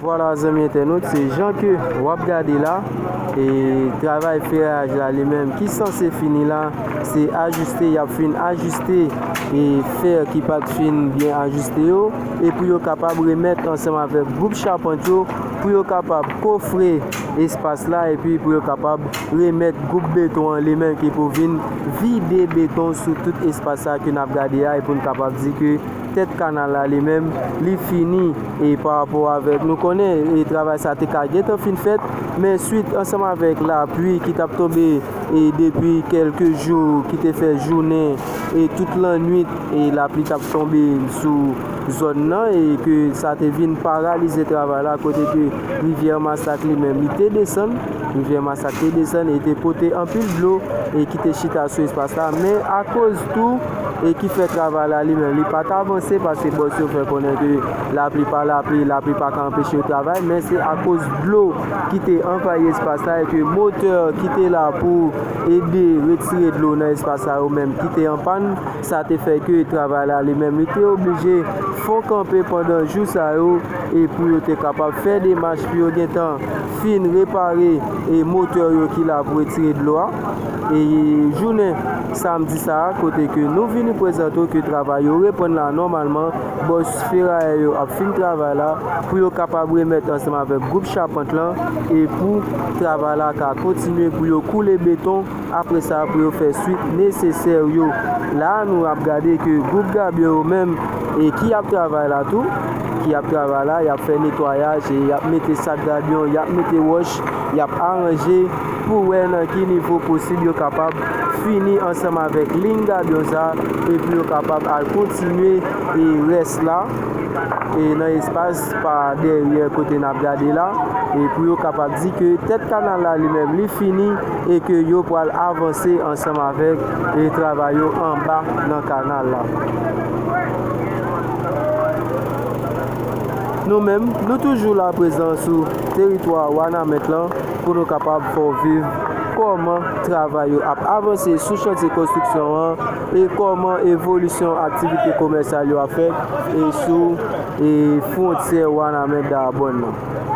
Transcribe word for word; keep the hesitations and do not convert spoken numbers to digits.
Vwala, zanmi entènot, se jan ke w ap gade la, e travay ferayaj la li menm ki sanse fini la, se ajiste, y ap fin ajiste e fè ki pa t fin byen ajiste yo, e pou yo kapab remèt ansanm avèk gwoup chapant yo, pou yo kapab kofre espas la, epi pou yo kapab remèt gwoup beton an li menm ki pou vin vide beton sou tout espas sa ke n ap gade a, e pou n kapab di ke tèt kanal la li menm, li fini. E pa rapò avèk, nou konnen, e travay sa te ka gentan fin fèt, men swit ansanm avèk lapli ki t ap tonbe, e depi kèlke jou, ki te fè jounen e tout lannwit, e lapli t ap tonbe sou zòn nan, e ke sa te vin paralize travay la, kote ke rivyè Masak li menm, li te desann, rivyè Masak te desann e te pote anpil dlo, e ki te chita sou espas la, men akoz tou, e ki fè travay la li menm, li pa t avanse, paske bòs yo fè konnen ke lapli pa lapli, lapli pa ka anpeche yo travay, men se akoz dlo ki te anvayi espas la, e ke motè ki te la pou ede retire dlo nan espas sa yo menm ki te an pàn, sa te fè ke travay la li menm, li te oblije fon kanpe pandan jou sa yo, e pou yo te kapab fè demach pou yo gentan fin repare e motè yo ki la pou retire dlo a. E jounen samdi sa a, kote ke nou vini prezante w ke travay yo reprann la nòmalman, bòs ferayè yo ap fin travay la pou yo kapab remèt ansanm avèk gwoup chapant lan, e pou travay la ka kontinye, pou yo koule beton, apre sa pou yo fè swit nesesè yo. La a, nou ap gade ke gwoup gabyon yo menm, e ki ap travay la tou, ki ap travay la, y ap fè netwayaj, e y ap mete sak gabyon, y ap mete wòch, y ap aranje pou wè nan ki nivo posib yo kapab fini ansanm avèk liy gabyon sa, e pou yo kapab al kontinye e rès la, e nan espas pa dèyè kote n ap gade la, e pou yo kapab di ke tèt kanal la li menm li fini, e ke yo pral avanse ansanm avèk e travay yo anba nan kanal la. Nou menm, nou toujou la prezan sou teritwa Wanament lan pou nou kapab fè w viv kòman travay yo ap avanse sou chantye konstriksyon an e kòman evolisyon aktivite komèsyal yo ap fèt e sou e fwontyè Wanament Dayabòn nan.